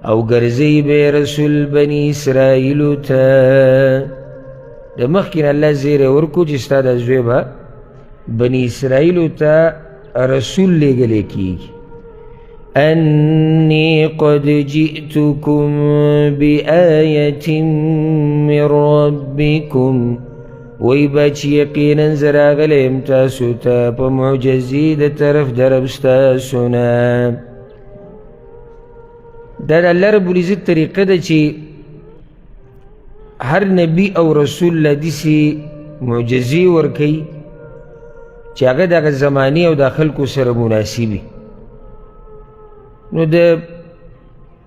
او ګرځي به رسول بني اسرائیلو ته. د مخکې نه الله زیری ورکړو چې ستا دا زوی به بني اسرائیلو ته رسول لېږلی کېږي. أني قد جئتكم بآية من ربكم، وایي به چې یقینا زه راغلی یم تاسو ته په معجزې د طرف د رب ستاسو نه. دا د الله رب العزت طریقه ده چې هر نبی او رسول له داسې معجزې ورکوي چې هغه د هغه زمانې او د خلکو سره مناسب وي. نو د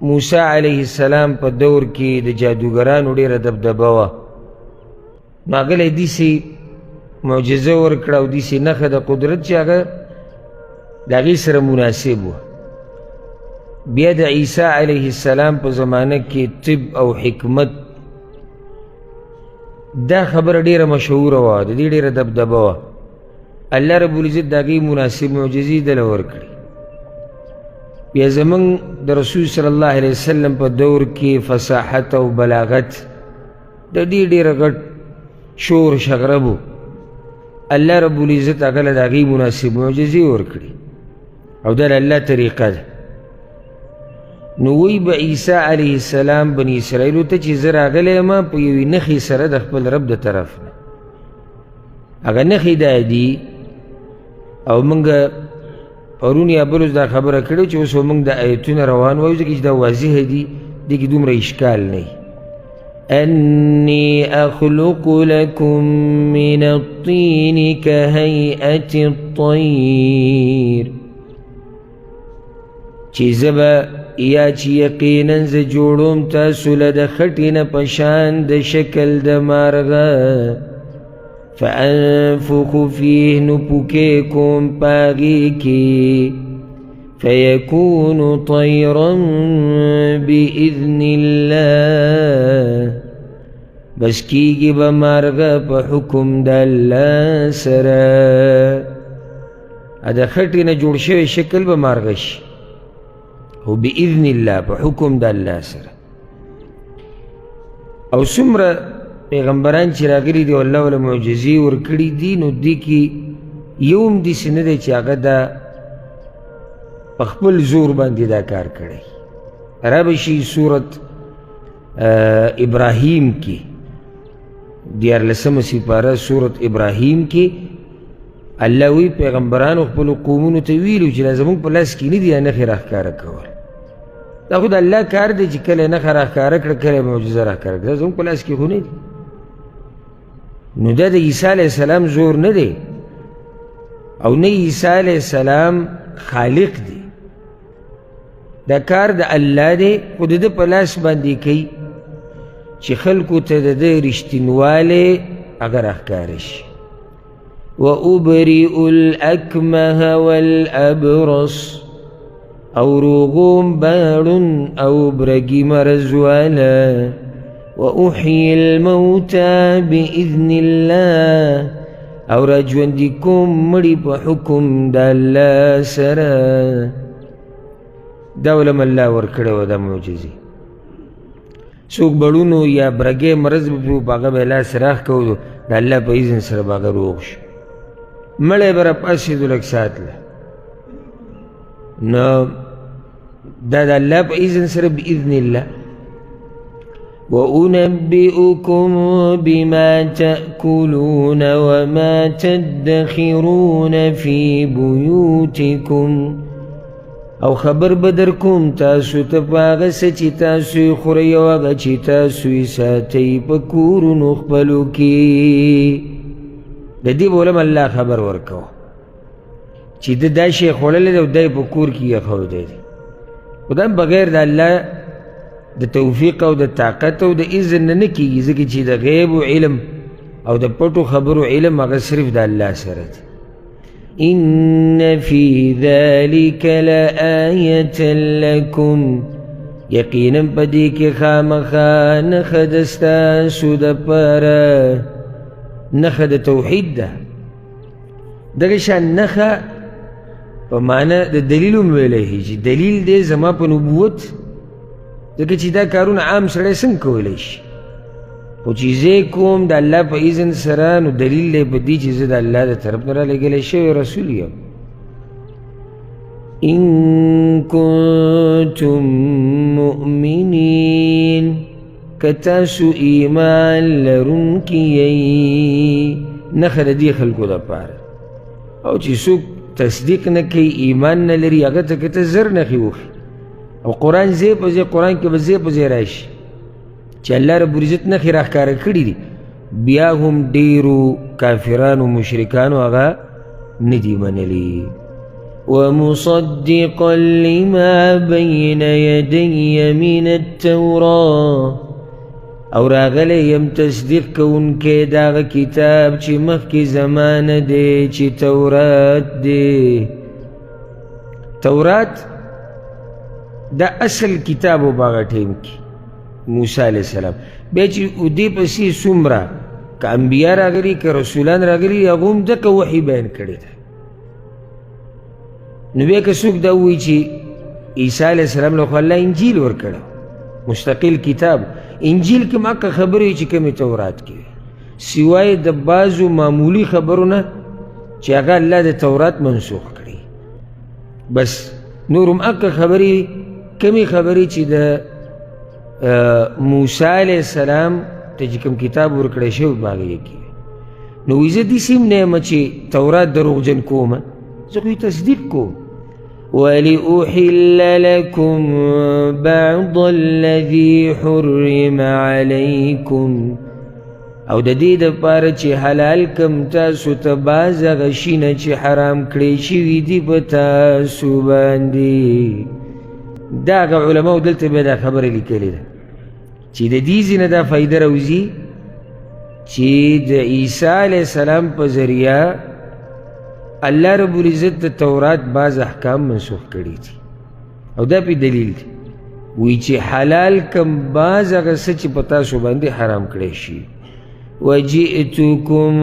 موسی علیه السلام په دور کې د جادوګرانو ډېره دبدبه وه، نو هغه له داسې معجزه ورکړه او داسې نښه د قدرت چې هغه د هغې سره مناسب وه. بیا د عیسی علیه السلام په زمانه کې طب او حکمت دا خبره ډېره مشهوره وه، د دې ډېره دبدبه وه. الله رب العزت د هغې مناسب معجزې دله ورکړي. بیا زمونږ د رسول صلی الله علیه وسلم په دور کې فصاحت او بلاغت د دې ډېر غټ شور شغرب و. الله رب العزت هغه له د هغې مناسب معجزې ورکړي او دا د الله طریقه ده. نو وایي به عیسی علیه السلام بني اسرائیلو ته چې زه راغلی یم په یوې نښې سره د خپل رب د طرف نه. هغه نښې دا دي، او موږ پرون یا بل ورځ دا خبره کړې چې اوس به موږ د ایتونه روان وایو، ځکه چې دا واضح دي، دې کې دومره اشکال نه. أني أخلق لكم من الطين كهيئة الطير، چې زه به یا چې یقینا زه جوړوم تاسو له د خټې نه په شان د شکل د مارغه، فأنفخ فيه، نو پوکې کوم په هغې کې، فيكون طيرا بإذن الله، بس کېږي به مارغه په حکم د الله سره. د خټې نه جوړ شوی شکل به مارغه شي، خو بإذن الله، په حکم د الله سره. او څومره پیغمبران چې راغلي دي او الله وله معجزې ورکړي دي، نو دې کې یو هم داسې نه دی چې هغه دا په خپل زور باندې دا کار کړی. را به شي سورت ابراهیم کې، دیارلسمه سپاره سورت ابراهیم کې الله وی پیغمبرانو خپلو قومونو ته ویلو چې دا زموږ په لاس کې نه دي دا نښې راښکاره کول. دا خو د الله کار دی چې کله یې نښه راښکاره کړه، کله یې معجزه راښکاره کړه، دا زموږ په لاس کې خو نه دي. نو دا د عیسی علیه السلام زور نه دی، او نه عیسی علیه السلام خالق دی، دا کار د الله دی، خو د ده په لاس باندې کوي چې خلکو ته د ده رښتینوالی هغه راښکاره شي. وأبرئ الأكمه والأبرص، او روغوم باړون او برګي مرض والا، وأحيي الموتى بإذن الله، او راژوندي کوم مړي په حکم د الله سره. دا ولم الله ورکړی وه دا معجزې. څوک بړونو یا برګې مرض به پرې و، په هغه به یې لاس راښکولو، د الله په اذن سره به هغه روغ شو. مړی به راپاڅېدو لږ ساعت له، نو دا د الله په اذن سره باذن الله. وأنبئكم بما تأكلون وما تدخرون في بيوتكم، او خبر به در کوم تاسو ته په هغه څه چې تاسو یې خورئ او هغه چې تاسو یې ساتئ په کورونو خپلو کې. د دې به ولم الله خبر ورکوه چې ده دا شی خوړلی دی او دا یې په کور کې ایښودی دی، خو دا بغیر د الله د توفیق او د طاقت او د اذن نه نه کېږي، ځکه چې د غیب علم او د پټو خبرو علم هغه صرف د الله سره دی. إن في ذلك لآية لكم، یقینا په دې کې خامخا نښه د ستاسو دپاره، نښه د توحید ده. دغه شان نښه په معنا د دلیل هم ویلی شي چې دلیل دی زما په نبوت، ځکه چې دا کارونه عام سړی څنګه کولی شي؟ خو چې زه یې کوم د الله په اذن سره، نو دلیل دی په دې چې زه د الله د طرف نه رالیږلی شوی رسول یم. ان کنتم مؤمنین، که تاسو ایمان لرونکي یئ. نښه د دې خلکو دپاره. او چې څوک تصدیق نه کوي، ایمان نه لري، هغه ته که ته 1000 نښې وښیي، او قرآن ځای په ځای، قرآن کې به ځای په ځای راشي چې الله رب العزت نښې راښکاره کړي دي، بیا هم ډېرو کافرانو مشرکانو هغه نه دي منلي. ومصدقا لما بين يدي من التوراة، او راغلی یم تصدیق کوونکی د هغه کتاب چې مخکې زمانه دی چې تورات دی. تورات دا اصل کتاب و په هغه ټایم کې موسی علیه السلام. بیا چې دې پسې څومره که انبیا راغلي که رسولان راغلي، هغه هم دغه وحي بیان کړې ده. نو بیا که څوک دا ووایي چې عیسی علیه السلام له خو الله انجیل ورکړی مستقل کتاب، انجیل کې هم هغه خبرې چې کومې تورات کې وي، سوای د بعضو معمولي خبرو نه چې هغه الله د تورات منسوخ کړي، بس نور هم هغه خبرې کومې خبرې چې د موسی علیه السلام ته چې کوم کتاب ورکړی شوی په هغې کې. نو وایي زه داسې هم نه یم چې تورات دروغجن کوم، زه خو یې تصدیق کوم. ولأحل لكم بعض الذي حرم عليكم، او د دې دپاره چې حلال کم تاسو ته بعض هغه شیونه چې حرام کړی شوي دي په تاسو باندې. دا هغه علماو دلته بیا دا خبره لیکلې ده چې د دې ځای نه دا فایده راوځي چې د عیسی علیه السلام په ذریعه الله رب العزت د تورات بعض احکام منسوخ کړي دي، او دا پې دلیل دی. وایي چې حلال کم بعض هغه څه چې په تاسو باندې حرام کړی شي. وجئتکم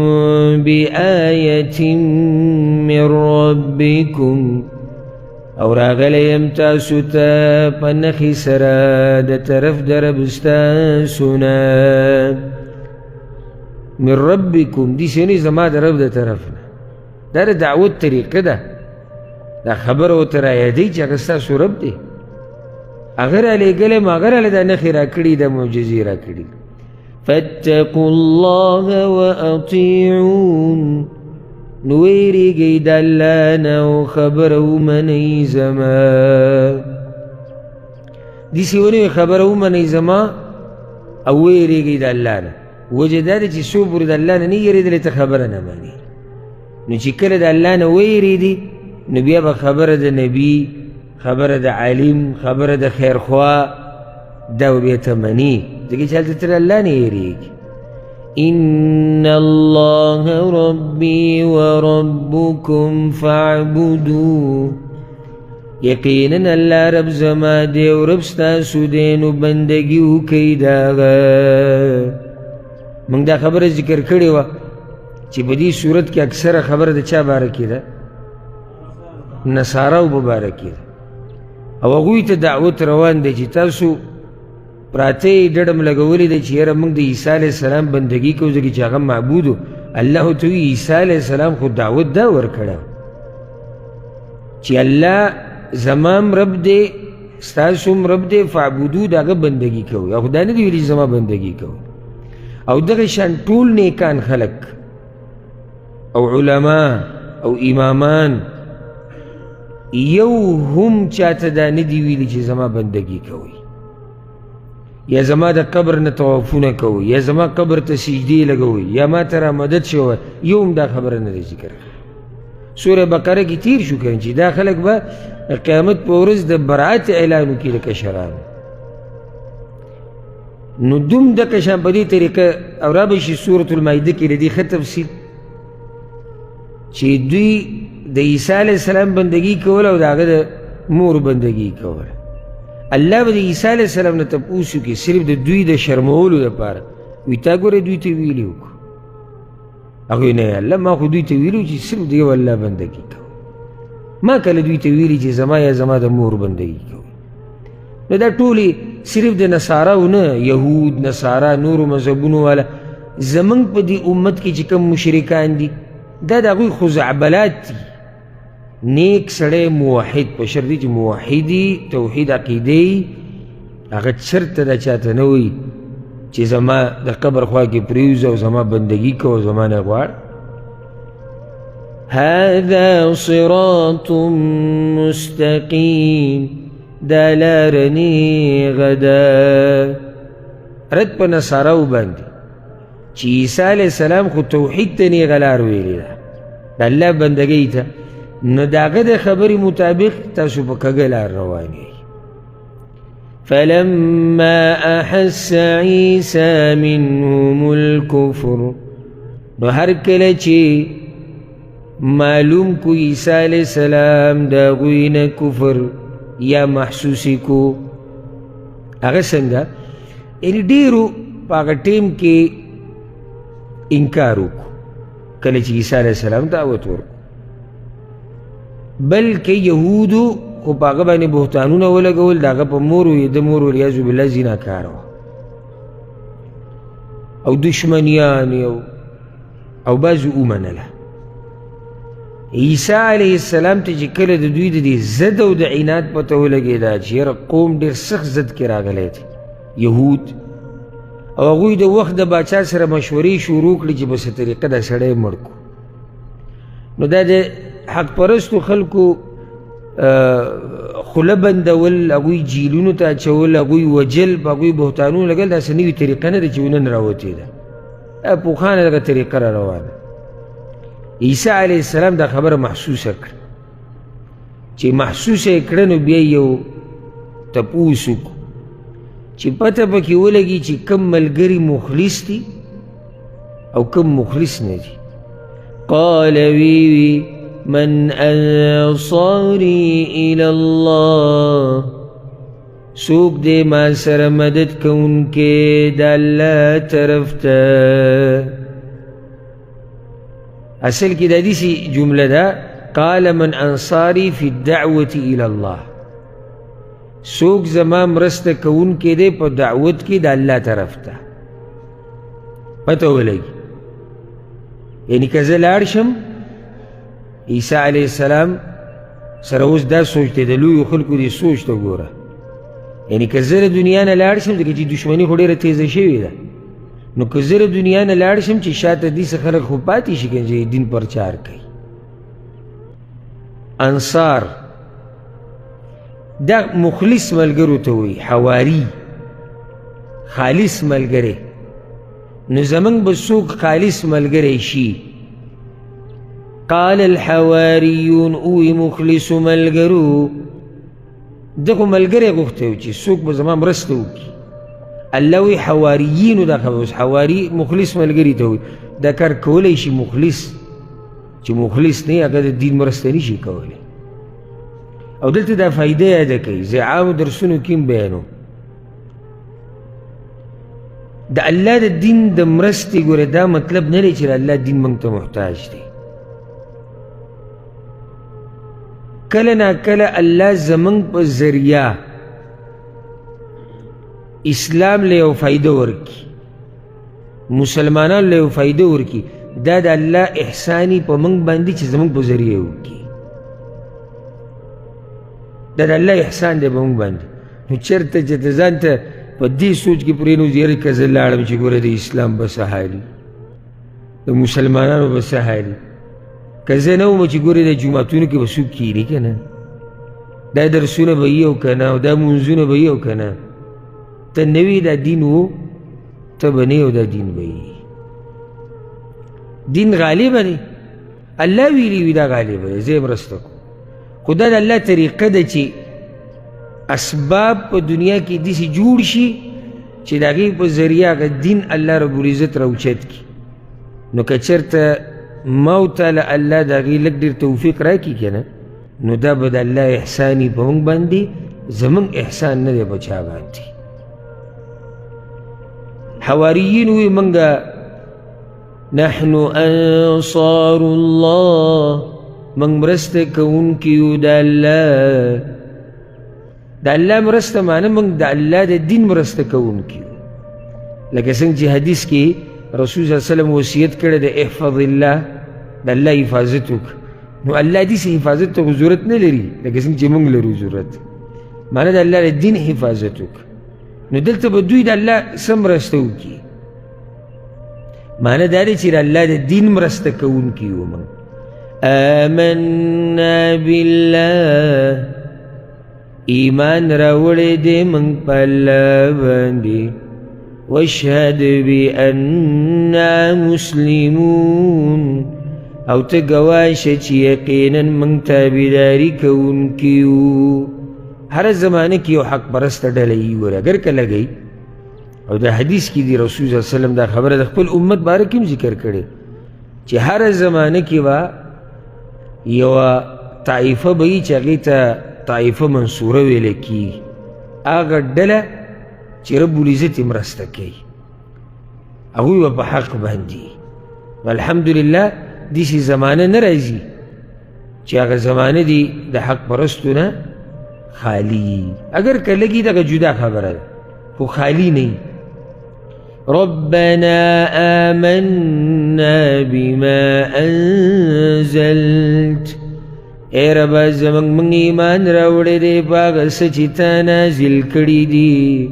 بآیة من ربکم، او راغلی یم تاسو ته په نښې سره د طرف د رب ستاسو نه. من ربکم داسې نه زما د رب د طرف نه، دا د دعوت طریقه ده، دا خبره ورته رایادوي چې هغه ستاسو رب دی، هغه رالیږلی یم، هغه راله دا نښې راکړي، دا معجزې راکړي. فاتقوا الله وأطيعون، نو ویرېږئ د الله نه او خبره ومنئ زما. داسې ونه وي خبره ومنئ زما او ویرېږئ د الله نه. وجه دا ده چې څو پورې د الله نه نه یېرېدلی ته خبره نه منې، نو چې کله د الله نه ویرېدي نو بیا به خبره د نبي، خبره د عالم، خبره د خیرخوا دا به بیا ته مني، ځکه چې هلته تر الله نه یېرېږي. إن الله ربي وربكم فاعبدوه، یقینا الله رب زما دی او رب ستاسو دی، نو بندګي وکئ د هغه. موږ دا خبره ذکر کړې وه چې په دې صورت کې اکثره خبره د چا باره کې ده؟ نصاراو په باره کې ده، او هغوی ته دعوت روان دی چې تاسو پراته یې ډډه م لګولې ده چې یاره موږ د عیسی علیه السلام بندګي کوو، ځکه چې هغه معبود و. الله ورته وایي عیسی علیه السلام خو دعوت دا ورکړی چې الله زما هم رب دی ستاسو هم رب دی، فاعبدو، د هغه بندګي کوئ. هغه خو دا نه دي ویلي چې زما بندګي کوئ. او دغه شان ټول نیکان خلک او علما او امامان یو هم چاته دا نه دي ویلي چې زما بندګي کوئ، یا زما د قبر نه طوافونه کوئ، یا زما قبر ته سجدې لګوئ، یا ما ته را مدد شوی، یو هم دا خبره نه ده ذکر کړې. سوره بقره کې تیر شو که چې دا خلک به د قیامت په ورځ د برات اعلان وکړي د کشرانو. نو دوم دغه شان په دې طریقه او را به شي سورة المائده کې د دې ښه تفصیل چې دوی د عیسی علیه السلام بندګي کوله او د هغه د مور بندګي کوله. الله به د عیسی علیه السلام نه تپوس وکړي صرف د دوی د شرمولو دپاره، وایي تا ګوره دوی ته ویلي وکړو. هغوی نه الله ما خو دوی ته ویلي چې صرف د یو الله بندګي کوه. ما کله دوی ته ویلي چې زما یا زما د مور بندګي کوي. نو دا ټولې صرف د نصاراو نه، یهود، نصارا، نورو مذهبونو والا زمونږ په دې امت کې چې کوم مشرکان دي دا د هغوی خزعبلات دي. نیک سړی موحد په شرط دی چې موحدي توحید عقیده یي، هغه چېرته دا چاته نه وایي چې زما د قبر خوا کې پرېوځه او زما بندګي کوه، زما نه غواړه. هذا صراط مستقیم، دا لاره نیغه ده. رد په نصاراو باندې چې عیسی علیه السلام خو توحید ته نیغه لار ویلې ده، د الله بندګۍ ته، نو د هغه د خبرې مطابق تاسو په کږه لار روان یئ. فلما احس عیسی منهم الکفر، نو هر کله چې معلوم کو عیسی علیه السلام د هغوی نه کفر یا محسوس کو، هغه څنګه؟ یعنې ډېرو په هغه ټیم کې انکار وکړو کله چې عیسی علیه السلام دعوت ورکړو، بلکې یهودو خو په هغه باندې بهتانونه ولګول، د هغه په مور یې د مور والعیاذ بالله زیناکاره وه او دشمنیان یې او بعضې ومنله. عیسی علیه السلام ته چې کله د دوی د دې ضد او د عناد پته ولګېده چې یاره قوم ډېر سخت ضد کې راغلی دی یهود، او هغوی د وخت د باچا سره مشورې شروع کړې چې په څه طریقه دا سړی مړ کړو. نو دا د حق پرستو خلکو خوله بندول، هغوی جیلونو ته اچول، هغوی وژل، په هغوی بهتانونه لګول، داسې نوې طریقه نه ده چې نن راوتې ده، دا پخوانه دغه طریقه را روانه. عیسی علیه السلام دا خبره محسوسه کړه، چې محسوسه یې کړه نو بیا یو تپوس وکړو چې پته پکې ولګي چې کم ملګري مخلص دي او کم مخلص نه دي. قال وی من انصاري الى الله، څوک دی ما سره مدد کوونکی د الله طرف ته. اصل کې د داسې جمله ده، قال من انصاري في الدعوة الى الله، څوک زما مرسته کوونکی دی په دعوت کې د الله طرف ته. پته ولګي، یعنی که زه لاړ شم عیسی علیه السلام سره اوس دا سوچ دی، د لویو خلکو دې سوچ ته ګوره، یعنی که زه له دنیا نه لاړ شم، ځکه چې دښمني خو ډېره تېزه شوې ده، نو که زه له دنیا نه لاړ شم چې شاته داسې خلک خو پاتې شي که چې دین پرچار کوي. انصار دا مخلص ملګرو ته وایي، حواري خالص ملګری. نو زمونږ به څوک خالص ملګری شي؟ قال الحواریون، اوی مخلص ملګرو، ده خو ملګری غوښتی و چې څوک به زما مرسته وکړي. الله وایي حواریینو، دا خبره اوس حواري مخلص ملګري ته وایي، دا کار کولی شي مخلص، چې مخلص نه هغه د دین مرسته نشي کولی. او دلته دا فایده یاده کوي، زه عامو درسونو کې هم بیانوم، د الله د دین د مرستې ګوره دا مطلب نه دی چې د الله دین موږ ته محتاج دی. کله نا کله الله زموږ په ذریعه اسلام له یو فایده ورکړي، مسلمانان له یو فایده ورکړي، دا د الله احساني په موږ باندې چې زموږ په ذریعه وکړي، دا د الله احسان دی په موږ باندې. نو چېرته چې ته ځان ته په دې سوچ کې پرېنوځي یاره که زه لاړم چې ګوره د اسلام به څه حال وي، د مسلمانانو به څه حال وي، که زه نه وم چې ګورې د جوماتونو کې به څوک کښېني که نه، دا درسونه به یې او که نه، او دا مونځونه به یې او که نه، ته نه وي دا دین و، ته به نه او دا دین به یې. دین غالبه دی، الله ویلي وي دا غالبه دی، زه یې مرسته کوم. خو دا د الله طریقه ده چې اسباب په دنیا کې داسې جوړ شي چې د هغې په ذریعه هغه دین الله رب العزت راوچت کړي. نو که چېرته ما او تا له الله د هغې لږ ډېر توفیق راکړي که نه، نو دا به د الله احسان وي په موږ باندې، زموږ احسان نه دی په چا باندې. حواریین وایي موږ نحن انصار الله، موږ مرسته کوونکي یو د الله. د الله مرسته معنی موږ د الله د دین مرسته کوونکي یو. لکه څنګه چې حدیث کې رسول صلی الله علیه وسلم وصیت کړی دی، احفظ الله، د الله حفاظت وکړه. نو الله داسې حفاظت ته خو ضرورت نه لري لکه څنګه چې موږ لرو ضرورت، معنی د الله د دین حفاظت وکړه. نو دلته به دوی د الله څه مرسته وکړي؟ معنی دا دی چې د الله د دین مرسته کوونکي یو موږ. آمنا بالله، ایمان راوړی دی موږ په الله باندې. واشهد بأننا مسلمون، او ته ګواه شه چې یقینا موږ تابعداري کوونکي یو. هره زمانه کې یو حق پرسته ډله یي ګوره، اګر که لګوي. او د حدیث کې دی رسول صلی الله علیه وسلم دا خبره د خپل امت باره کې هم ذکر کړې چې هره زمانه کې به یوه طایفه به وي چې هغې ته طایفه منصوره ویل کېږي، هغه ډله چې رب العزت یې مرسته کوي، هغوی به په حق باندې. الحمدلله داسې زمانه نه راځي چې هغه زمانه دي د حق پرستو نه خالی، اګر که لږي دغه جدا خبره ده خو خالی نه. ربنا آمنا بما أنزلت، ای ربه زموږ موږ ایمان راوړی دی په هغه څه چې تا نازل کړي دي.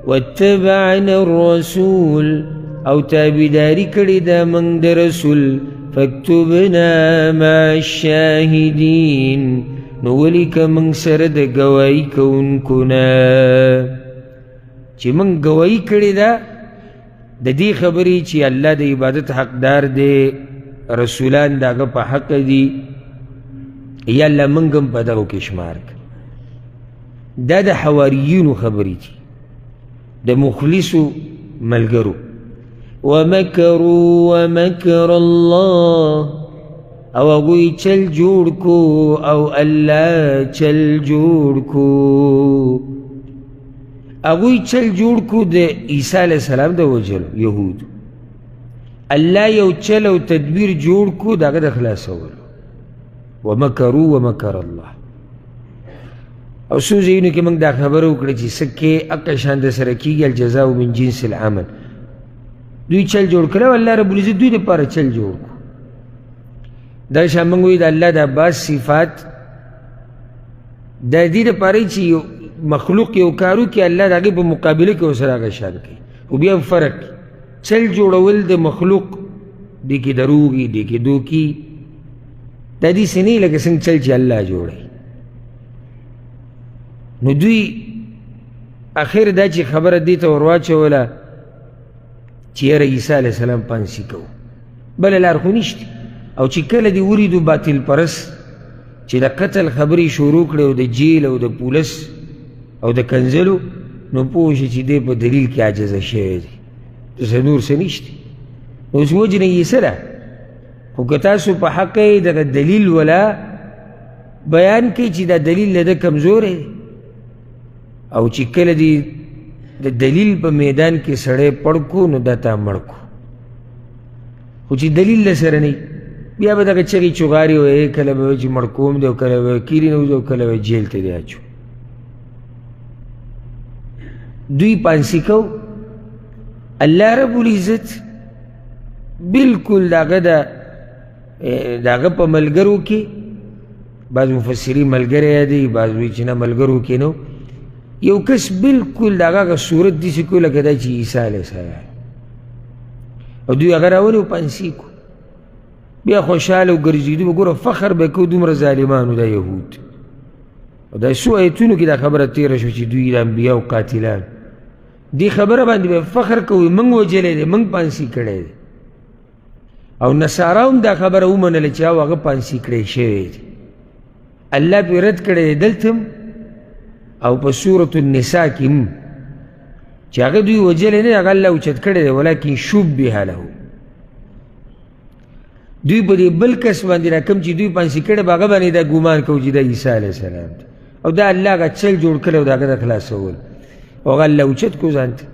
واتبعنا الرسول، او تابعداري کړې ده موږ د رسول. فاکتبنا مع الشاهدین، نو ولیکه موږ سره د ګواهي کوونکو نه. چې موږ ګواهي کړې ده د دې خبرې چې الله د عبادت حقدار دی، رسولان د هغه په حق دي، یا الله موږ هم په دغو کې شمار کړه. دا د حواریینو خبرې دي، د مخلصو ملګرو. ومکروا ومکر الله، او هغوی چل جوړ کو او الله چل جوړ کو. هغوی چل جوړ کو د عیسی علیه السلام د وژلو یهود، الله یو چل او تدبیر جوړ کو د هغه د خلاصولو. ومکروا ومکر الله. او څو ځایونو کې موږ دا خبره وکړه چې څه کې اقه شان د سره کېږي، الجزاء من جنس العمل. دوی چل جوړ کړی او الله رب العزت دوی دپاره چل جوړ کړو. دا شان موږ وایو د الله د بعض صفات د دې دپاره چې یو مخلوق یو کار وکړي، الله د هغې په مقابله کې ورسره هغه شان کوي. خو بیا هم فرق چل جوړول د مخلوق دې کې دروغي، دې کې دوکي، دا داسې نه لکه څنګه چل چې الله جوړوي. نو دوی اخر دا چې خبره دې ته ورواچوله چې یاره عیسی علیه السلام پانسي کوو، بله لار خو نشته. او چې کله دې ولیدو باطل پرست چې د قتل خبرې شروع کړې او د جیل او د پولس او د کنځلو، نو پوه شي چې دی په دلیل کې عاجزه شوی دی، څه نور څه نشته. نو اوس وجنه یې څه ده؟ خو که تاسو په حق یې دغه دلیل ولا بیان کړئ چې دا دلیل له ده کمزوری دی، او چې کله دې د دلیل په میدان کې سړی پړ کو نو دا تا مړ کو. خو چې دلیل له سره نه بیا به دغه چغې چغارې وایې، کله به وایي چې مړ کوم دی، او کله به وایي کلي نه وځي، او کله به جیل ته دی اچو. دوی پانسي کو، الله رب العزت بالکل د هغه د هغه په ملګرو کې بعض مفسرین ملګری یادوي، بعض وایي چې نه ملګرو کې نو یو کس بالکل د هغه هغه صورت داسې کو لکه دا چې عیسی علیه السلام، او دوی هغه راولي او پانسي کو. بیا خوشحاله او ګرځېدو به ګوره فخر به کو دومره ظالمانو دا یهود. او دا څو ایتونو کې دا خبره تېره شوه چې دوی د انبیاو قاتلان دې خبره باندې به فخر کوي، موږ وژلی دی، موږ پانسي کړی دی. او نصارا هم دا خبره ومنله چې او هغه پانسي کړی شوی دی، الله پرې رد کړی دی دلته هم او په سورة النساء کې هم چې هغه دوی وژلی نه، هغه الله اوچت کړی دی، ولکن شبه له. دوی په دې بل کس باندې را کوم چې دوی پانسي کړی به هغه باندې دا ګومان کوي چې دا عیسی علیه السلام دی، او دا الله هغه چل جوړ کړی او د هغه د خلاصول، او هغه الله اوچت کو ځان ته.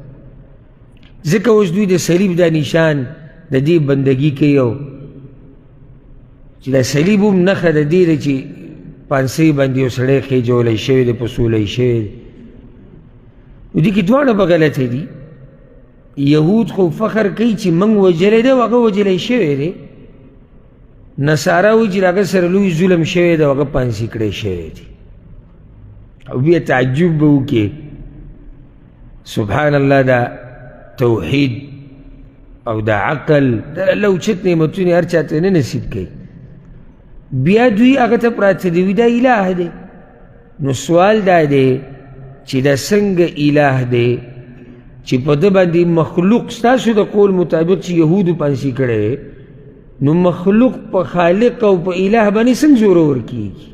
ځکه اوس دوی د صلیب دا نشان د دې بندګي کوي او چې دا صلیب هم نښه د دې ده چې پانسۍ باندې یو سړی خېجولی شوی دی، پسولی شوی دی. نو دې کې دواړه به غلطه دي. یهود خو فخر کوي چې موږ وژلی دی او هغه وژلی شوی دی. نصارا وایي چې د هغه سره لوی ظلم شوی دی او هغه پانسي کړی شوی دی. او بیا تعجب به وکړي، سبحان الله، دا توحید او دا عقل د الله اوچت نعمتونه هر چا ته نه نصیب کوي. بیا دوی هغه ته پراته دي، وایي دا اله دی. نو سوال دا دی چې دا څنګه اله دی چې په ده باندې مخلوق، ستاسو د قول مطابق چې یهودو پانسي کړی دی، نو مخلوق په خالق او په اله باندې څنګه زورور کېږي؟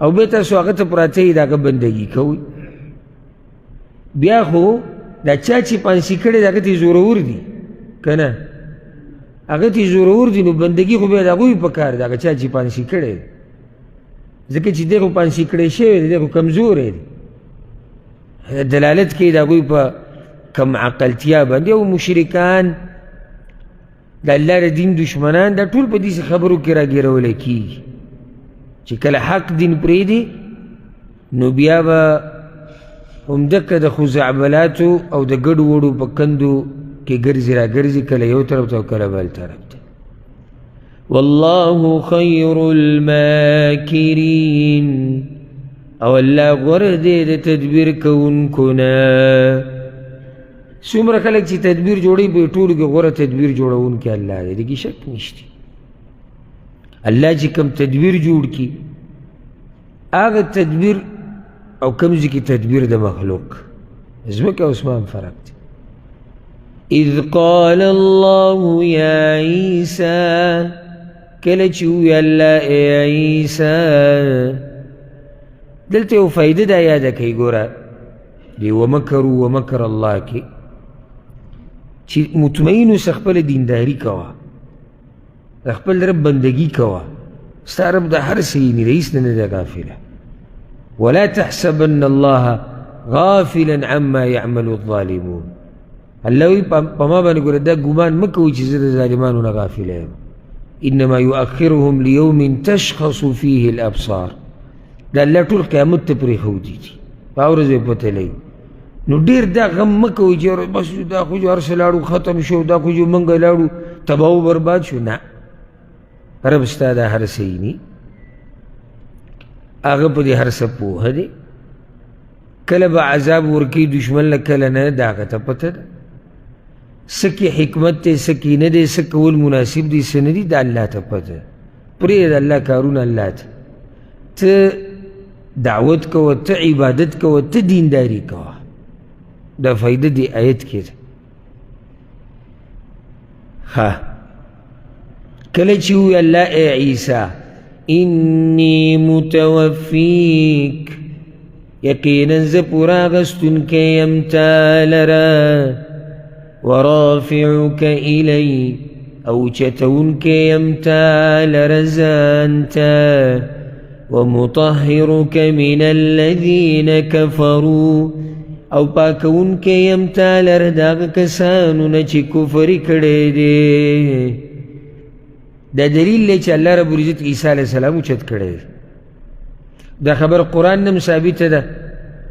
او بیا تاسو هغه ته پراته یئ، د هغه بندګي کوئ. بیا خو دا چا چې پانسي کړی دی هغه ته زورور دي که نه؟ هغه ته زورور دي، نو بندګي خو بیا د هغوی په کار ده، هغه چا چې پانسي کړی دی، ځکه چې دی خو پانسي کړی شوی دی، دی خو کمزوری دی. دلالت کوي د هغوی په کم عقلتیا باندې. او مشرکان د الله د دین دشمنان دا ټول په داسې خبرو کې راګیرولی کېږي چې کله حق دین پرېږدي نو بیا به همدکه د خزعبلاتو او د ګډو وډو په کندو کې ګرځي راګرځي، کله یو طرف ته او کله بل طرف ته. والله خیر الماکرین، او الله غوره دی د تدبیر کوونکو نه. څومره خلک چې تدبیر جوړوي په ټولو کې غوره تدبیر جوړوونکی الله دی، دې کې شک نشته. الله چې کوم تدبیر جوړ کړي هغه تدبیر او کوم ځای کې تدبیر د مخلوق، ځمکه او اسمان فرق دی. اذ قال الله یا عیسی، کله چې وویل الله ای عیسی. دلته یو فایده دا یاده کوي، ګوره دی ومکرو ومکر الله کې چې مطمئن اوسه، خپله دینداري کوه، د خپل رب بندګي کوه، ستا رب د هر څه ویني، د هېڅ نه نه دی غافله. ولا تحسبن الله غافلا عما يعمل الظالمون. الله وایي په ما باندې ګوره دا ګمان مه کوئ چې زه د ظالمانو نه غافله یم. انما يؤخرهم ليوم تشخص فيه الابصار. دا الله ټول قیامت ته پرېښودي دي، په ورځ یې پته لګي. نو ډېر دا غم مه کوئ چې بس دا خو هر څه لاړو ختم شو، دا خو مونږ لاړو تباه و برباد شو. نه، رب ستا دا هر څه ویني، هغه په دې هر څه پوهه دی. کله به عذاب ورکوي دښمن له، کله نه، دا هغه ته پته ده. څه کې حکمت دی، څه کې نه دی، څه کول مناسب دی، څه نه دي، دا الله ته پته ده. پرېږده د الله کارونه الله ته. ته دعوت کوه، ته عبادت کوه، ته دینداري کوه. دا فایده دې آیت کې ده. ښه، کله چې وویل الله ای عیسی انی متوفیک، یقینا زه پوره اخیستونکی یم تا لره، ورافعک الی، او اوچتونکی یم تا لره ځان ته، ومطهرک من الذین کفروا، او پاکوونکی یم تا لره د هغه کسانو نه چې کفر یې کړی دی. دا دلیل دی چې الله رب العزت عیسی علیه السلام اوچت کړی دی. دا خبر قرآن نه هم ثابته ده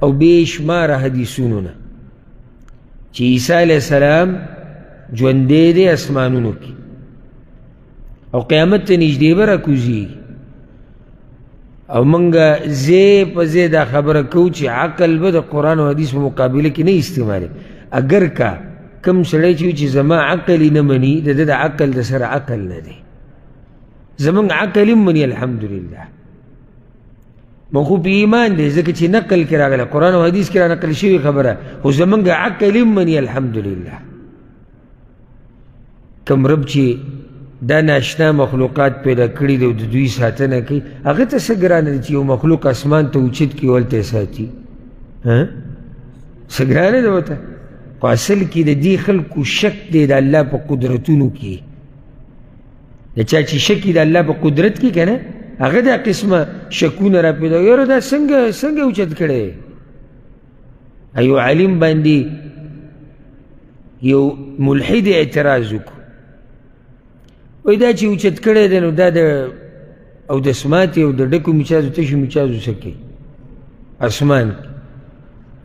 او بې شماره حدیثونو نه چې عیسی علیه السلام ژوندی دی اسمانونو کې او قیامت ته نږدې به راکوزېږي. او موږ ځای په ځای دا خبره کوو چې عقل به د قرآن او حدیث په مقابله کې نه استعمالوي. اګر که کوم سړی چې وي چې زما عقل یې نه مني، د ده د عقل د سره عقل نه دی. زموږ عقل هم مني الحمدلله، موږ خو په ایمان دی، ځکه چې نقل کې راغلی، قرآن او حدیث کې را نقل شوې خبره، خو زموږ عقل هم مني الحمدلله. کوم رب چې دا ناشنا مخلوقات پیدا کړي دي او د دوی ساتنه کوي، هغه ته څه ګرانه ده چې یو مخلوق اسمان ته اوچت کړي او هلته یې ساتي؟ څه ګرانه ده ورته؟ خو اصل کې د دې خلکو شک دی د الله په قدرتونو کې. د چا چې شک د الله په قدرت کې که نه، هغه دا قسمه شکونه را پیدا کوي، یاره دا څنګه اوچت کړی؟ یو عالم باندې یو ملحد اعتراض وکړو، وایي دا چې اوچت کړی دی نو دا د اودس ماتې او د ډکو میچازو تشو میچازو څه کوي اسمان کې.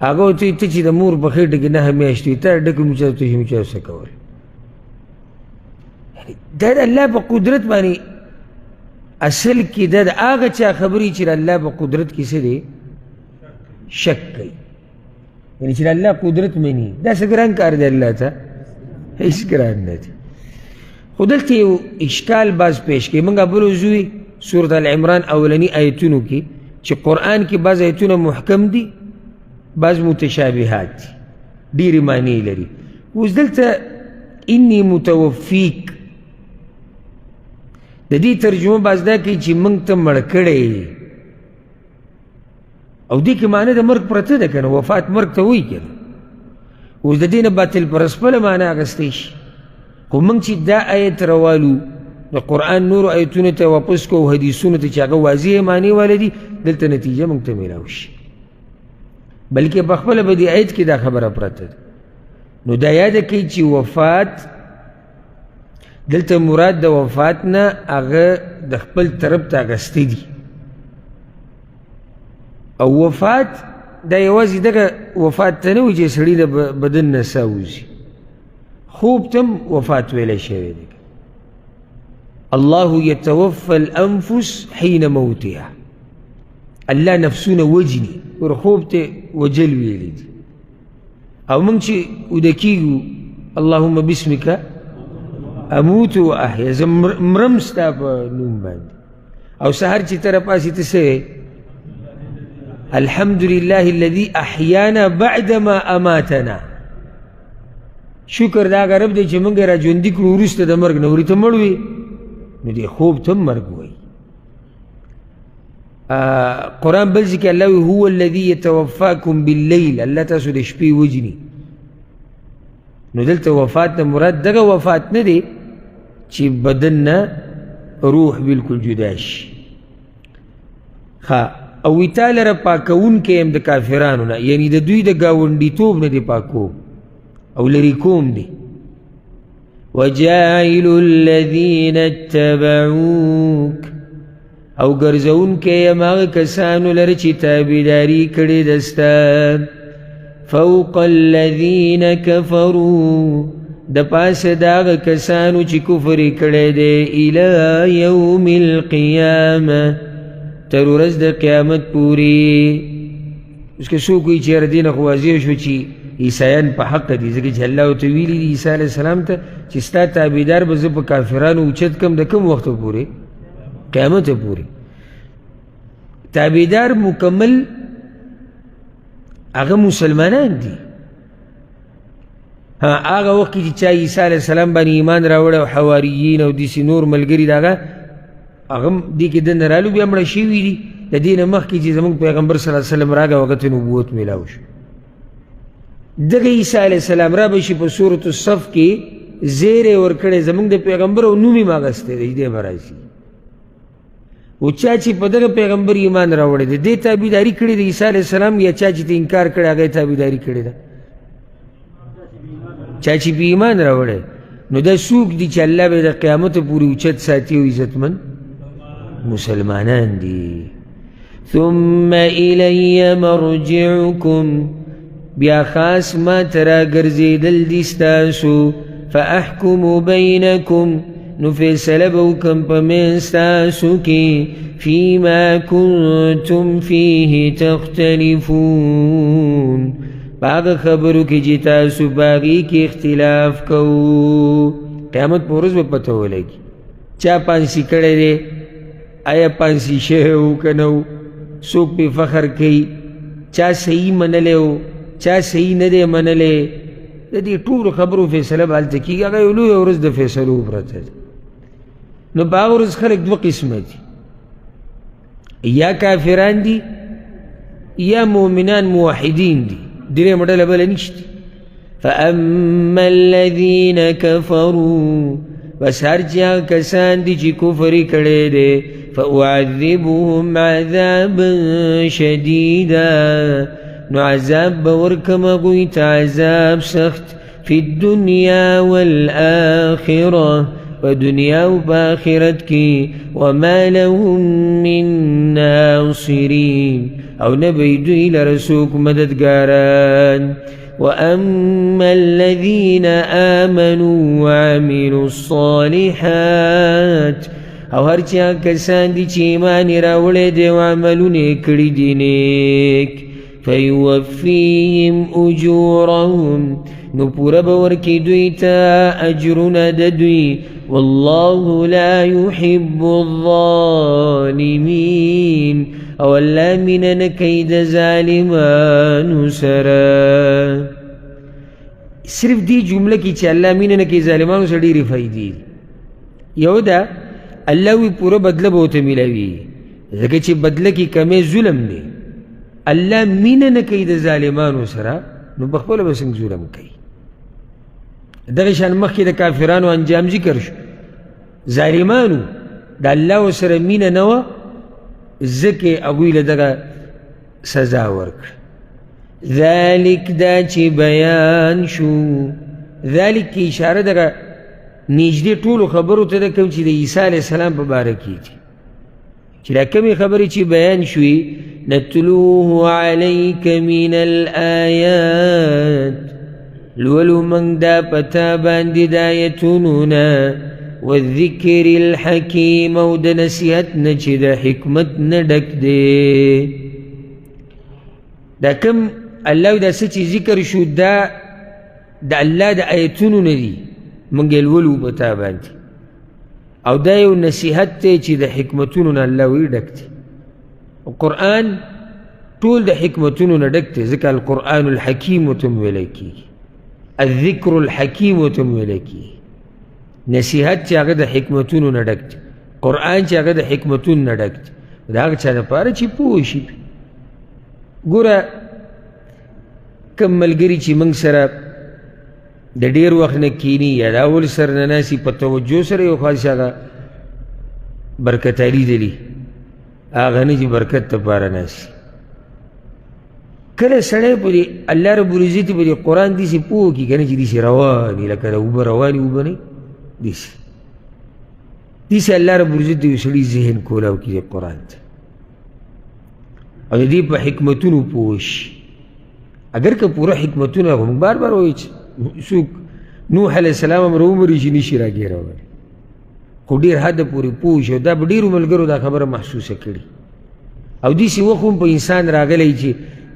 هغه ورته وایي ته چې د مور په خېټه کې 9 میاشتې وې تا د ډکو میچازو تشو میچازو څه کول؟ دا د الله په قدرت باندې اصل کې دا د هغه چا خبرې چې د الله په قدرت کې څه دی شک کوي، یعنې چې د الله قدرت مني. دا څه ګران کار دی الله ته؟ هېڅ ګران نه دی. خو دلته یو اشکال باز پیش کوي. موږ بل وځو سورة العمران اولني آیتونو کې چې قرآن کې بعض آیتونه محکم دي، بعض متشابهات دي، ډېرې معنی لري. اوس دلته انی متوفیک د دې ترجمه باز دا کوي چې موږ ته مړ کړی، او دې کې معنی د مرګ پرته ده که نه، وفات مرګ ته وایي که نه. اوس د دې نه باطل پرست خپله معنی اخیستی شي. خو موږ چې دا آیت راوالو د قرآن نورو آیتونو ته واپس کوو، حدیثونو ته چې هغه واضح معنی واله دي، دلته نتیجه موږ ته میلاو شي، بلکې په خپله په دې آیت کې دا خبره پرته ده. نو دا یاده کوي چې وفات دلته مراد د وفات نه هغه د خپل طرف ته اخیستی دي، او وفات دا یوازې دغه وفات ته نه وي چې سړي د بدن نه ساه وځي، خوب ته هم وفات ویلی شوی دی. الله یتوفى الانفس حین موتها، الله نفسونه وجني، ور خوب ته وجل ویلی دي. او موږ چې وده کېږو اللهم باسمک اموت و احیا، زه مرم ستا په نوم باندې. او سهار چې ته راپاڅې ته څه وایې؟ الحمد لله الذي احیانا بعدما اماتنا. شکر د هغه رب دی چې موږ یې را ژوندي کړو وروسته د مرګ نه. ورې ته مړ وې نو دې خوب ته هم مرګ وایي. قرآن بل ځای کې الله وایي هو الذي يتوفاکم باللیل، الله تاسو د شپې وژني. نو دلته وفات نه مراد دغه وفات نه دی چې بدن نه روح بالکل جدا شي. ښه، او وی تا لره پاکوونکی یم د کافرانو نه، یعنی د دوی د ګاونډیتوب نه دې پاکوم او لرې کوم دې. وجاعل الذین اتبعوک، او ګرځوونکی یم هغه کسانو لره چې تابعداري کړې ده ستا، فوق الذین کفروا، د پاسه د هغه کسانو چې کفر یې کړی دی، الی یوم القیامه، تر ورځ د قیامت پورې. اوس که څوک وایي چې یاره دې نه خو واضح شو چې عیسایان په حق دي، ځکه چې الله ورته ویلي دي عیسی علیه السلام ته چې ستا تابعدار به زه په کافرانو اوچت کړم د کوم وخته پورې؟ قیامته پورې. تابعدار مکمل هغه مسلمانان دي. ها، هغه وخت کې چې چا عیسی علیه السلام باندې ایمان راوړی او حواریین او داسې نور ملګري د هغه هغه دې کې دننه رالو بیا مړه شوي دي. د دې نه مخکې چې زموږ پیغمبر صلی الله علیه وسلم راغی او هغه ته نبوت میلاو شو. دغه عیسی علیه السلام را به شي په سورة الصف کې زیری ورکړی زموږ د پیغمبر او نوم یې هم اخیستی دی، دی به راځي. او چا چې په دغه پیغمبر ایمان راوړی دی، دې تابعداري کړې ده عیسی علیه السلام، یا چا چې ته انکار کړی هغه یې تابعداري کړې ده؟ چا چې په ایمان راوړی. نو دا څوک دي چې الله به د قیامت پورې اوچت ساتي او عزتمن؟ مسلمانان دي. ثم الی مرجعکم، بیا خاص ما ته راګرځېدل دي ستاسو، فاحکم بینکم، نو فیصله به وکړم په منځ ستاسو کې، فیما کنتم فیه تختلفون، په هغه خبرو کې چې تاسو په هغې کې اختلاف کوو. قیامت په ورځ به پته ولګي چا پانسي کړی دی، آیا پانسي شوی و که نه و، څوک پې فخر کوي، چا صحیح منلی و، چا صحیح نه دی منلی. د دې ټولو خبرو فیصله به هلته کېږي. هغه یو لویه ورځ د فیصلو پرته ده. نو په هغه ورځ خلک دوه قسمه دي، یا کافران دي یا مؤمنان موحدین دي، درېیمه ډله بله نشته. فأما الذین کفروا، بس هر چې هغه کسان دي چې کفر یې کړی دی، فأعذبهم عذابا شدیدا، نو عذاب به ورکړم هغوی ته عذاب سخت، فی الدنیا والآخرة، په دنیا او په آخرت کې. وما لهم من ناصرین، او نه به یې دوی لره څوک مددګاران. وأما الذين آمنوا وعملوا الصالحات، او هر چا کسان دي چې ایمان یې راوړی دی او عملونه یې کړي دي نیک، فیوفیهم اجورهم، نو پوره به ورکړي دوی ته اجرونه د دوی. والله لا يحب الظالمین، او الله مینه نه کوي د ظالمانو سره. صرف دې جمله کې چې الله مینه نه کوي ظالمانو سره ډېرې فایدې دي. یو دا الله وی پوره بدله به ورته میلاوي، ځکه چې بدله کې کمی ظلم دی. الله مینه نه کوي د ظالمانو سره، نو په خپله به څنګه ظلم کوي؟ دغه شان مخکې د کافرانو انجام ذکر شو، ظالمانو د الله ورسره مینه نه وه، ځکه هغوی له دغه سزا ورکړه. ذلک دا چې بیان شو، ذلک کې اشاره دغه نږدې ټولو خبرو ته ده کوم چې د عیسی علیه السلام په باره کې دي، چې دا کومې خبرې چې بیان شوې، نتلوه علیک من الآیات، لولو موږ دا په تا باندې د آیتونو نه، والذکر الحکیم، او د نصیحت نه چې د حکمت نه ډک دی. دا کوم الله دا څه چې ذکر شو دا د الله د آیتونو نه دي، موږ یې لولو په تا باندې، او دا یو نصیحت دی چې د حکمتونو نه الله وایي ډک دی. قرآن ټول د حکمتونو نه ډک دی، ځکه القرآن الحکیم ورته هم ویلی کېږي، الذکر الحکیم ورته هم ویلی کېږي. نصیحت چې هغه د حکمتونو نه ډک دی، قرآن چې هغه د حکمتونو نه ډک دی، د هغه چا دپاره چې پوه شي. ګوره کوم ملګري چې موږ سره د ډېر وخت نه کیني یا د اول سر نه ناسي په توجه سره یو خاص هغه برکت علي دلی، هغه نه چې برکت دپاره ناسي. کله سړی په دې الله رب العزت په دې قرآن داسې پوه کړي که نه چې داسې روان وي، لکه د اوبه روانې اوبه نه داسې داسې الله رب العزت د یو سړي ذهن کولاو کړي دې قرآن ته، او د دې په حکمتونو پوه شي. اگر که پوره حکمتونه خو موږ بار بار وایو چې څوک نوح علیه السلام هم راومري چې نشي راګېرولی، خو ډېر حده پورې پوه شي. او دا به ډېرو ملګرو دا خبره محسوسه کړي. او داسې وخت هم په انسان راغلی چې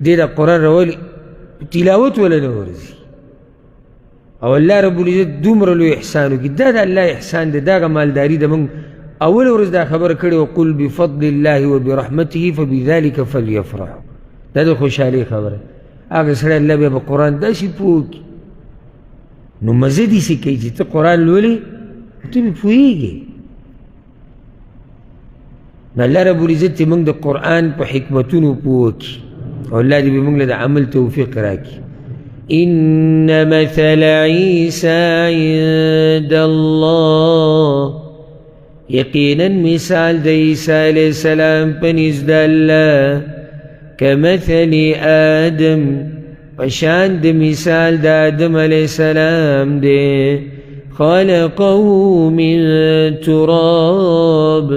دی دا قرآن راولي تلاوت وله نه ورځي، او الله رب العزت دومره لوی احسان وکړي. دا د الله احسان دی، دغه مالداري د موږ اول ورځ دا خبره کړې وه، قل بفضل الله وبرحمته فبذلك فليفرحوا. دا د خوشحالۍ خبره. هغه سړی الله بیا په قرآن داسې پوه کړي، نو مزه داسې کوي چې ته قرآن لولې ته پرې پوهېږې. نو الله رب العزت دې موږ د قرآن په حکمتونو پوه کړي، او الله دې به موږ له د عمل توفیق راکړي. إن مثل عيسى عند الله، یقینا مثال د عیسی علیه السلام په نزد الله، کمثل آدم، پشان د مثال د آدم علیه السلام دی، خلقه من تراب،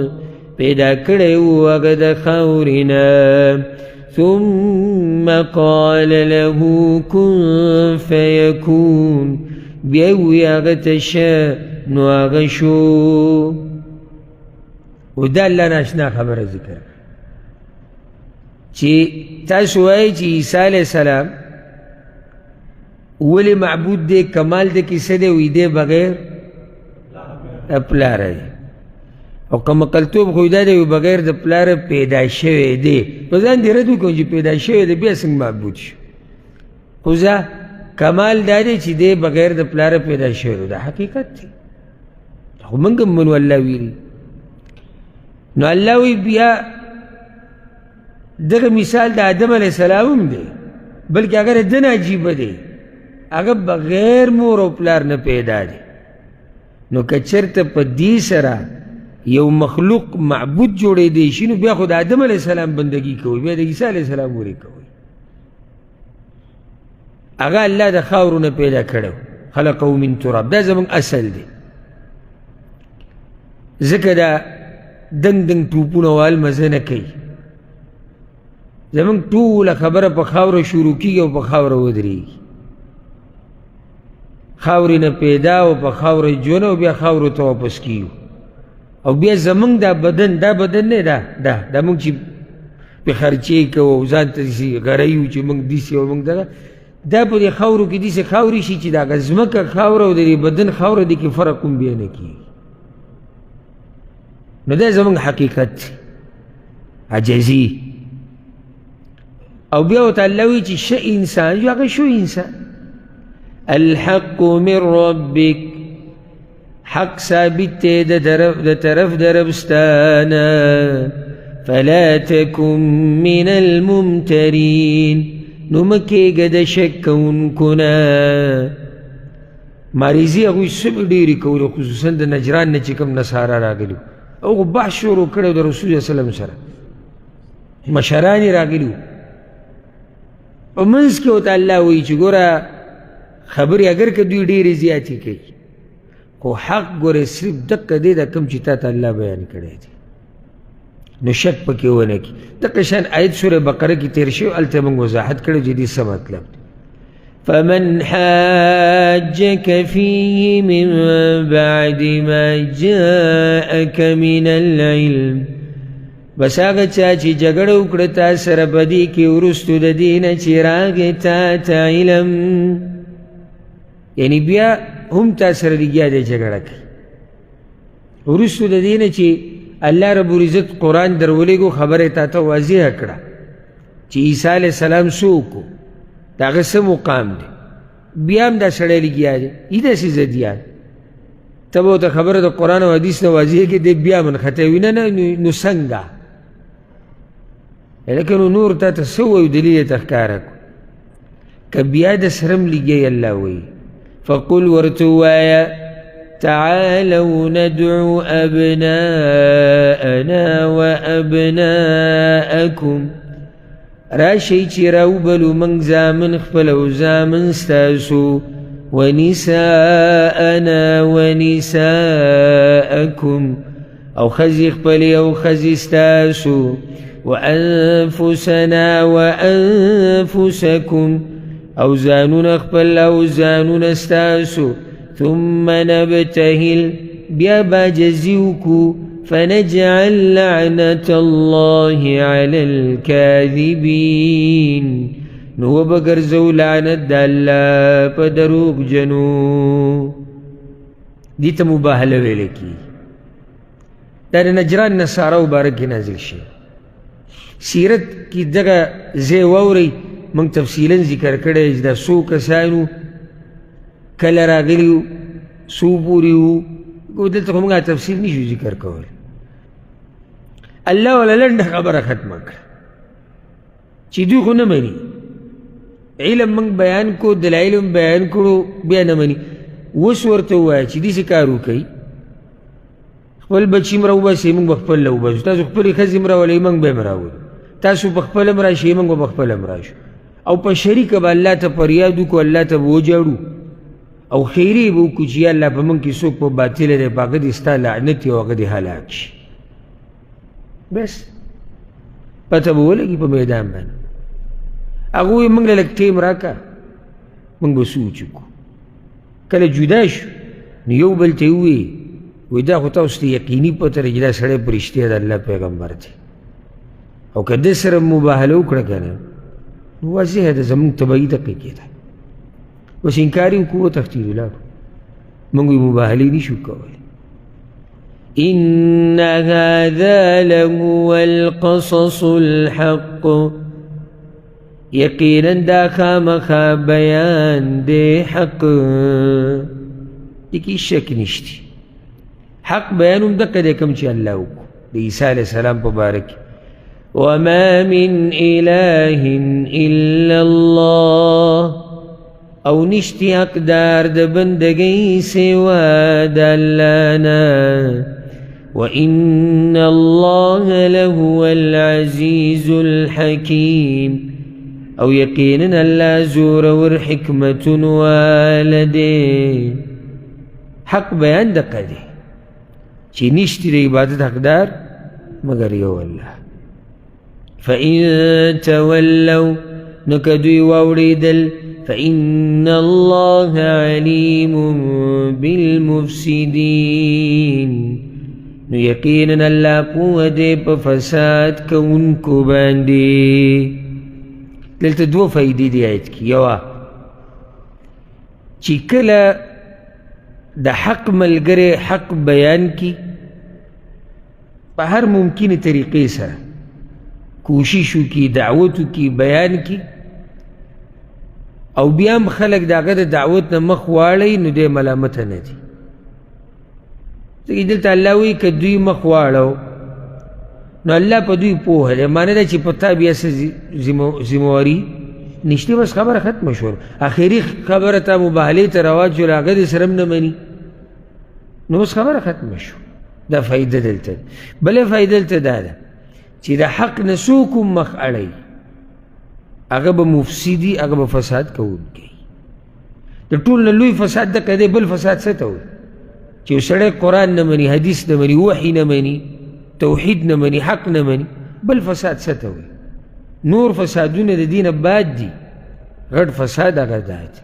پیدا کړی و هغه د خاورې نه، ثم قال له كن فيكون، بیا ووایي هغه ته شه نو هغه شو. او دا الله ناشنا خبره ذکر چې تاسو وایئ چې عیسی علیه السلام ولې معبود دی، کمال د کې څه دی؟ وایي دی بغیر د پلاره دی، او که مقلتوب خو دا دی بغیر د پلاره پیدا شوی دی. په ځان دې رد وکړو چې پیدا شوی دی بیا څنګه معبود شو؟ خو ځه کمال دا دی چې دی بغیر د پلاره پیدا شوی دی، دا حقیقت دی، خو موږ هم منو الله ویلي. نو الله وایي بیا دغه مثال د آدم علیه السلام هم دی، بلکې هغه د ده نه عجیبه دی، هغه بغیر مور او پلار نه پیدا دی. نو که چېرته په دې سره یو مخلوق معبود جوړېدی شي، نو بیا خو د آدم علیه السلام بندګي کوي، بیا د عیسی علیه السلام ورې کوي. هغه الله د خاورو نه پیدا کړی، خلقه من تراب، دا زموږ اصل دی. ځکه دا دنګ دنګ ټوپونه وال مزه نه کوي. زمونږ ټوله خبره په خاوره شروع کېږي او په خاوره ودرېږي. خاورې نه پیدا او په خاوره ژوند او بیا خاورو ته واپس کېږو. او بیا زمونږ دا بدن، دا بدن نه دا دا دا مونږ چې پې خرچې کوو او ځان ته داسې غریو چې مونږ داسې او مونږ دغه، دا په دې خاورو کې داسې خاورې شي چې د هغه ځمکه خاوره او د دې بدن خاوره دې کې فرق هم بیا نه کېږي. نو دا زمونږ حقیقت دی، عجزي. او بیا ورته الله وایي چې ښه انسان یو، هغه شو انسان. الحق من ربک، حق ثابت دی د طرف د رب ستا نه. فلا تکن من الممترین، نو مه کېږه د شک کوونکو نه. مریضي هغوی سمې ډېرې کولې، خصوصا د نجران نه چې کوم نصارا راغلي وو، هغو بحث شروع کړی د رسول الله صلی الله علیه وسلم سره، مشران یې راغلي وو. په منځ کې ورته الله وایي چې ګوره خبرې اګر که دوی ډېرې زیاتې کوي، خو حق ګورې صرف دقه دی دا کوم چې تا ته الله بیان کړی دی، نو شک پکې ونه کړي. دقه شان آیت سورة بقره کې تېر شوی، هلته موږ وضاحت کړی چې دې څه مطلب دی. فمن حاجك فيه من بعد ما جاءك من العلم، بس هغه چا چې جګړه وکړه تا سره په دې کې وروستو د دې نه چې راغی تا ته علم، یعنی بیا هم تا سره لګیا دی جګړه کوي وروستو د دې نه چې الله رب العزت قرآن در ولېږو، خبره یې تا ته واضحه کړه چې عیسی علیه السلام څوک و، د هغه څه مقام دی، بیا هم دا سړی لګیا دی. ای داسې ضدیان ته به ورته خبره د قرآن او حدیث نه واضحه کړې، دی بیا منښتی وي، نه نه نو څنګه؟ لکه نو نور تا ته څه ووایو، دلیل یې ته ښکاره کړو. که بیا د سره هم لګیا یې، الله وایي فقل، ورته ووایه تعالوا ندعو أبناءنا وأبناءكم، راشئ چې راوبلو موږ زامن خپل او زامن ستاسو، ونساءنا ونساءكم، او ښځې خپلې او ښځې ستاسو، وأنفسنا وأنفسكم، او ځانونه خپل او ځانونه ستاسو، ثم نبتهل، بیا باجزي وکړو، فنجعل لعنة الله على الكاذبين، نو وبه ګرځو لعنت د الله په دروغجنو. دې ته مباهله ویل کېږي. دا د نجران نصارا مبارک کې نازل شوی. سیرت کې دغه ځای واورئ، موږ تفصیلا ذکر کړی چې دا څو کسانو کله راغلي وو، څو پورې وو، دلته خو موږ تفصیل نشو ذکر کولی. الله ولا لنډه خبره ختمه کړه چې دوی خو نه مني، علم موږ بیان کړو، دلایل هم بیان کړو، بیا نه مني. اوس ورته ووایه چې داسې کار وکړئ، خپل بچي هم راوباسئ، موږ به خپل راوباسو، تاسو خپلې ښځې هم راولئ، موږ به هم راولو، تاسو په خپل هم راشئ، موږ به په خپل هم راشو، او په شریکه به الله ته فریاد وکړو، الله ته به وژاړو او خیرې به وکړو چې یا الله په موږ کې څوک په باطله دی، په هغه دې ستا لعنت وي او هغه دې هلاک شي. بس پته به ولګي په میدان باندې. هغوی موږ له لږ ټایم راکړه، موږ به سوچ وکړو. کله جدا شو نو یو بل ته یې وویل، وایي دا خو تاسو ته یقیني پته ده چې دا سړی په رښتیا د الله پیغمبر دی، او که ده سره مباهله وکړه که نه، نو واضحه ده زموږ تباهي دقې کې ده. اوس انکار یې وکړو، وتښتېدو، لاړو، موږ یې مباهلې نه شو کولی. إن هذا لهو القصص الحق، یقینا دا خامخا بیان دی حق، دې کې شک نشته. حق بیان هم دقه دی کوم چې الله وکړو د عیسی علیه السلام په باره کې. وما من إله إلا الله، او نشتی حقدار د بندګۍ سوا د الله نه. وإن الله لهو العزيز الحكيم، او یقینا الله زورور حکمتونو واله دی. حق بیان دقه دی چې نشته د عبادت حقدار مګر یو الله. فإن تولوا، نو که دوی واوړېدل، فإن الله علیم بالمفسدین، نو یقینا الله پوه دی په فساد کوونکو باندې. دلته دوه فایدې دي آیت کې. یوه چې کله د حق ملګری حق بیان کی په هر ممکنه طریقې سره کوشش وکړي، دعوت وکړي، بیان کړي، او بیا هم خلک د هغه د دعوت نه مخ واړوي، نو دی ملامته نه دی. ځکه دلته الله وایي که دوی مخ واړو نو الله په دوی پوهه دی، معنی دا چې په تا بیا څه ذمهواري نشته، بس خبره ختمه شوه. اخري خبره تا مباهلې ته رواج شوله، هغه دې سره هم نه مني، نو بس خبره ختمه شو. دا فایده دلته ده. بله فایده دلته دا ده چې د حق نه څوک هم مخ اړوي هغه به مفسدي، هغه به فساد کوونکی. د ټول نه لوی فساد دقه دی. بل فساد څه ته وایي؟ چې یو سړی قرآن نه مني، حدیث نه مني، وحي نه مني، توحید نه مني، حق نه مني، بل فساد څه ته وایي؟ نور فسادونه د دینه بعد دي، غټ فساد هغه دا دی.